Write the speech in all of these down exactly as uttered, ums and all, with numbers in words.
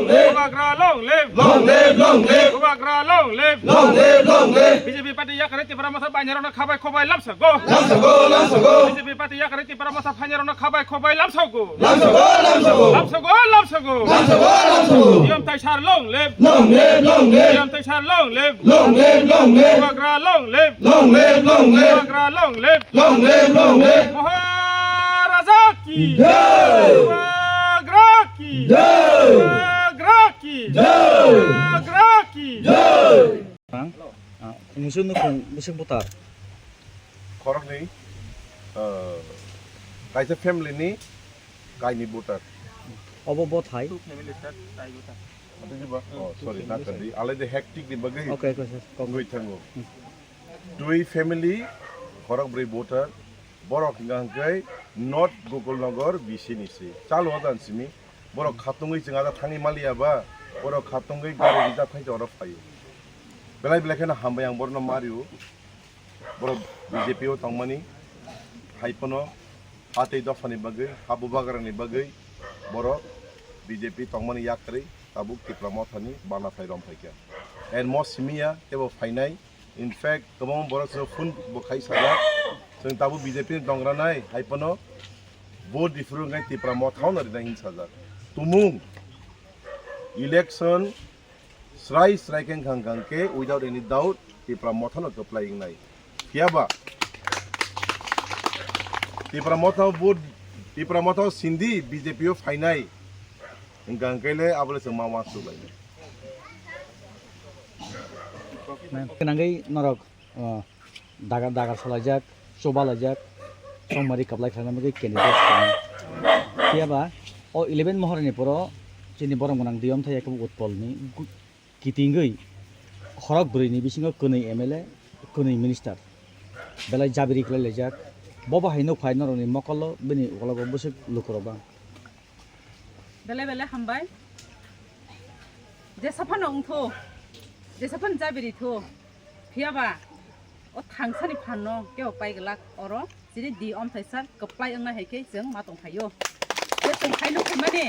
Bubagra long live! Long live, long live! Bubagra long live! Long live, long live! B J P party yakarwi Tipra Motha bainarokno khabai khobai lamsago. Lamsago, lamsago! B J P party yakarwi Tipra Motha phainarokno khabai khobai lamsago. Lamsago, lamsago! Lamsago, lamsago! Lamsago, lamsago! Diyom Taisar long live! Long live, long live! Diyom Taisar long live! Long live, long live! Bubagra long live! Long live, long live! Bubagra long live! Long live, long live! Maharaja ki! Jai! Bubagra ki! Jai! Bubagra ki! Jai! Bubagra ki! Jai! Ang, ah, musu nukung bising butar. Khoroknwi, ah, kaisa family ni kaini butar. Obo bo thai. Two family, sir, tai butar. Ate jiba? Oh, sorry, na tadi. Alai de hectic ni bagwi. Okay, okay, sir. Kok. Gwi thango. Hmm. Twi family, khorok bwrwi butar. Borok hingka hingkai North Gokulnagar B C ni si. Chalo adan simi. Borok khatungwi chwng ada thangwi maliya ba. Borok khatungwi gari rijak khai oro phaio. Belai belai kheno hambai ang borno mario. Borok B J P o tongmani, hai phano ha tei dophani bagwi, ha bubagrani bagwi borok B J P tongmani yakarwi tabuk Tipra Mothani bana phai rom phaikha. And mo simiya tebo phainai, in fact, kwbangma borok chwng phone bo khai sajak, chwng tabuk B J P ni tongranai, hai phano vote diphuru wngkha Tipra Mothano rinai hin sajak. Tumung election Srai srai khe wngkha hwnkhe without any doubt Tipra Mothano kwplai wngnai. Phiyaba Tipra Motha bo, Tipra Motha sindi B J P o phainai hwnkha hwnkhe le abo le chwng ma uansuk lainai. Nangwi norok, o, dagar, dagar salaijak, chobalaijak, chongmari kwplai khlaina bagwi candidate tongo. Phiyaba o eleven mohorni poro chini borok gwnang Diyom Thai Yakub Utpolni gu-, kitingwi khorok bwrwini bisingo kwnwi M L A, kwnwi minister belai jabiri khlai laijak. Bo bahai nuk phai norokni mokolo bini ukologo bwswk lukurok bang. Belai belai hambai. Jesa phano wngthu, jesa phano jabiri thu. Phiyaba o thangsani phanno kebo pai glak oro chini Diyom Thai sir kwplai wngnai hai khe chwng ma tong phaio. Je chwng khaino khaimani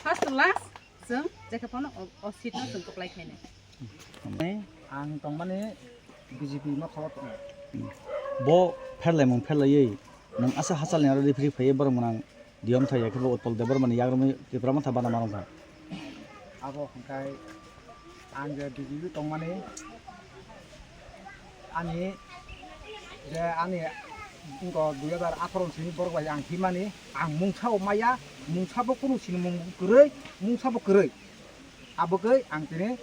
first to last chwng je khe phano o, o seat no chwng kwplai khainai. Ang tongmani B J P Motha o tongo. Bo pherlaimung pherlaiwi nwng asa hachalni aro referee phaiwi borok mwnang Diyom Thai Yakub Utpol Debbarmani yagrumwi Tipra Motha bana ma rwngkha. Abo hwnkhe ang je B J P tongmani, ani je ani wngkha dui hajar atharo sini borok bai ang himani, ang mungsa bo maya, mungsa bo kunu sinimung kwrwi, mungsa bo kwrwi. Abogwi ang tini,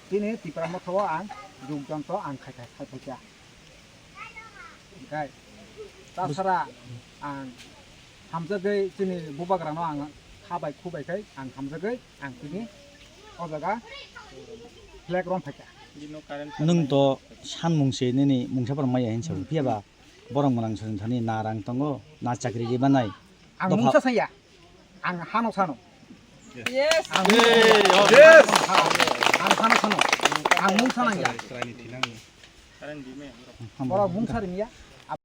tini Tipra Motha o ang jogjanto ang khai khai khai phaikha. Hingkai, tasara ang hamjagwi chini bubagrano ang kha bai khu bai khai ang hamjagwi ang tini o jaga flag rom phaikha. Nwng to sanmung se nini mungsa phano maya hinwi sabo, phiya ba borok mwnang swrwng thani na rang tongo, na chakri ri banai. Ang mungsa saya. Ang hano sano. Yes. Yes. Ang hano sano. Ang mungsa nangya. Borok mungsa ringya.